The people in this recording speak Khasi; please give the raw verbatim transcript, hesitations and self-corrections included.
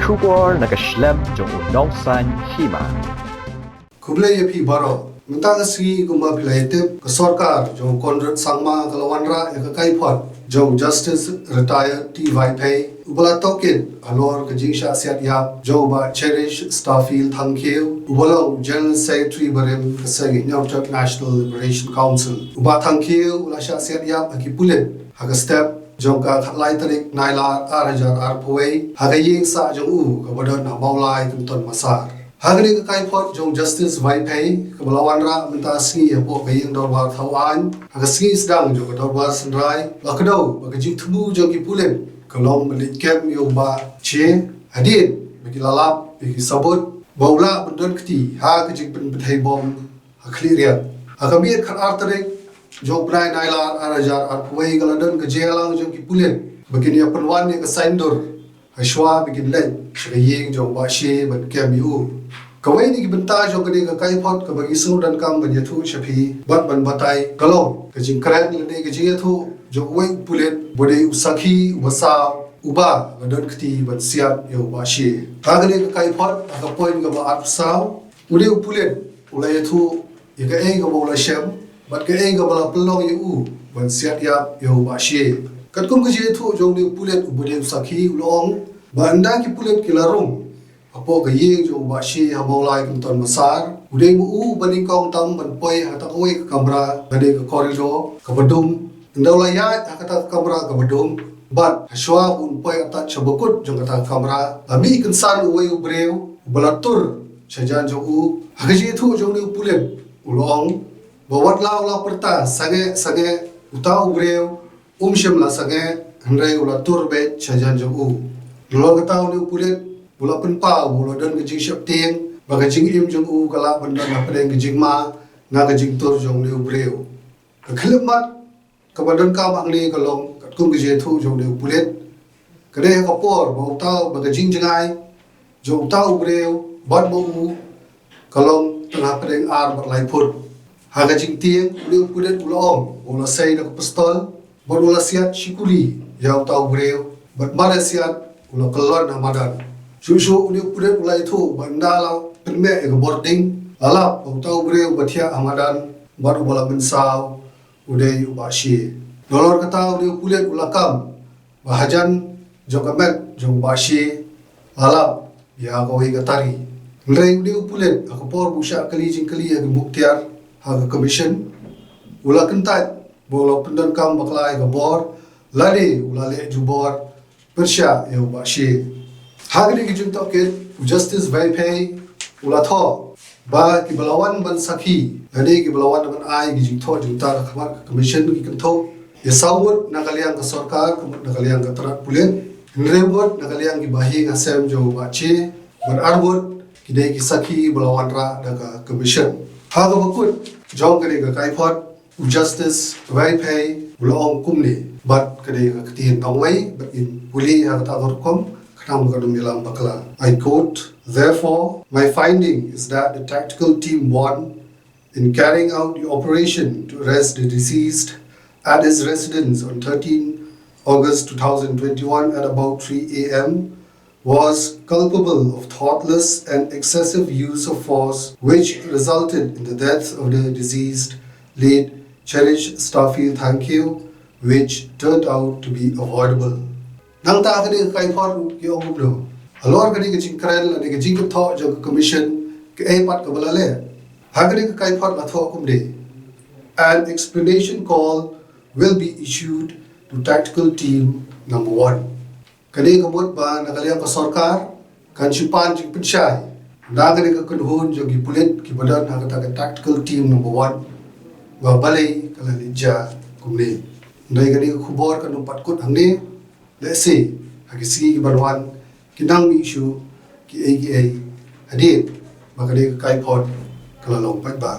Khubor na ka shlem jong u Nongsaiñ Hima. Khublei ïa phi baroh. Mynta ka sngi kumba phi la ïa tip, ka sorkar jong u Conrad Sangma ka la wanrah ïa ka kaiphod jong u Justice Retired T Vaiphei, uba la tohkit halor ka jingshah siat ïap jong u Bah Cherish Starfield Thangkhiew, uba long u General Secretary barim ka seng Hynñiewtrep National Liberation Council. U Bah Thangkhiew u la shah siat ïap ha ki pulit ha ka step jong ka khatlai tarik Nailar ar hajar arphew wei, ha ka ïing sah jong u kaba don ha Mawlai Kynton Massar. Ha kane ka kaiphod jong Justice Vaiphei kaba la wanrah mynta sngi hapoh ka ïing dorbar thaw aiñ, ha ka sngi sdang jong ka dorbar synrai, la kdew ba ka jingthmu jong ki pulit ka long ban leit kem ïa u Bah Shie, hadien ba ki la lap ïa ki sabut ba u lah ban don kti ha ka jingpynpynthei bom ha Khliehriat. Ha ka miet khatar tarik jong u bnai Nailar ar hajar arphew wei ka la don ka jingïalang jong ki pulit ba kin ïa pynwan ïa ka saiñdur hashwa ba kin leit sha ka ïing jong u Bah Shie ban kem ïa u. Kawei na ki bynta jong kane ka kaiphod kaba ngi sngewdonkam ban ïathuh sha phi bad ban batai ka long ka jingkren lane ka jingïathuh jong uwei u pulit uba dei u sakhi uba saw uba la don kti ban siat ïa u Bah Shie. Ha kane ka kaiphod, ha ka point kaba arphew saw, u dei u pulit u la ïathuh ïa kaei kaba u la shem bad kaei kaba la pynlong ïa u ban siat ïap ïa u Bah Shie. Katkum ka jingïathuh jong u dei u pulit uba dei u sakhi, u la ong ba ynda ki pulit ki la rung hapoh ka ïing jong u Bah Shie ha Mawlai Kynton Massar, u dei ma u uba nyngkong tam ban poi ha kata kawei ka kamra, ka dei ka corridor kaba dum. Ynda u la ïaid ha kata ka kamra kaba dum bad hashwa ba un poi atat sha bakut jong kata ka kamra, la mih kynsan uwei u briew uba la tur shajan jong u. Ha ka jingïathuh jong une u pulit, u la ong ba wat la u la pyrta sangeh sangeh, uta u briew um shym la sangeh, hynrei u la tur beit shajan jong u. Nalor kata une u pulit u la pynpaw ba u la don ka jingsheptieng ba ka jingim jong u ka lah ban don hapdeng ka jingma na ka jingtur jong une u briew. Ka khyllipmat kaba donkam hangne ka long katkum ka jingïathuh jong une u pulit, ka dei ha ka por ba uta, ba ka jingjngai jong uta u briew bad ma u ka long tang hapdeng ar bad lai phut. Ha ka jingtieng, une u pulit u la ong ba u la sei da ka pistol bad u la siat shi kuli ïa uta u briew bad mar ïa siat u la kyllon ha madan. Shuh shuh une u pulit u la ïathuh ba ynda la pynmih ïa ka bording, la lap ba uta u briew uba thiah ha madan bad uba la mynsaw u dei u Bah Shie. Nalor kata une u pulit u la kam ba hajan jong ka met jong u Bah Shie la lap ïa kawei ka tari. Hynrei une u pulit ha ka por ba u shah kylli jingkylli ha ki muktiar ha ka commission, u la kyntait ba u la pyndonkam bakla ïa ka bor lane u la leh jubor pyrshah ïa u Bah Shie. Ha kane ka jingtohkit, u Justice Vaiphei u la thoh ba kiba la wan ban sakhi lane kiba la wan ban ai ki jingthoh jingtar ha khmat ka commission ki kynthup ïa saw ngut na ka liang ka sorkar, ka mut na ka liang ka tnat pulit, hynriew ngut na ka liang ki bahaïing hasem jong u Bah Shie, bad ar ngut ki dei ki sakhi ba la wanrah da ka commission. Ha kaba kut jong kane ka kaiphod, u Justice Vaiphei u la ong kumne, bad ka dei ka ktien nongwei bad ngin pule ha kata ka rukom khnang ba kan ym ïalam bakla. I quote, "Therefore, my finding is that the tactical team one, in carrying out the operation to arrest the deceased at his residence on thirteenth August two thousand twenty-one at about three A M, was culpable of thoughtless and excessive use of force, which resulted in the death of the deceased late Cherish Starfield Thangkhiew, which turned out to be avoidable." Nangta ha kane ka kaiphod ki ong kumno? Halor kane ka jingkren lane ka jingkynthoh jong ka commission, kaei pat kaba la leh? Ha kane ka kaiphod la thoh kumne: "An explanation call will be issued to tactical team number one." Kane ka mut ba na ka liang ka sorkar kan shu pan jingpynshai na kane ka kynhun jong ki pulit kiba don ha kata ka tactical team number one, ba balei ka la leit jia kumne. Hynrei kane ka khubor kan ym pat kut hangne. Lehse ha ki sngi kiban wan kin nang mih shuh kiei kiei hadien ba kane ka kaiphod ka la long paidbah.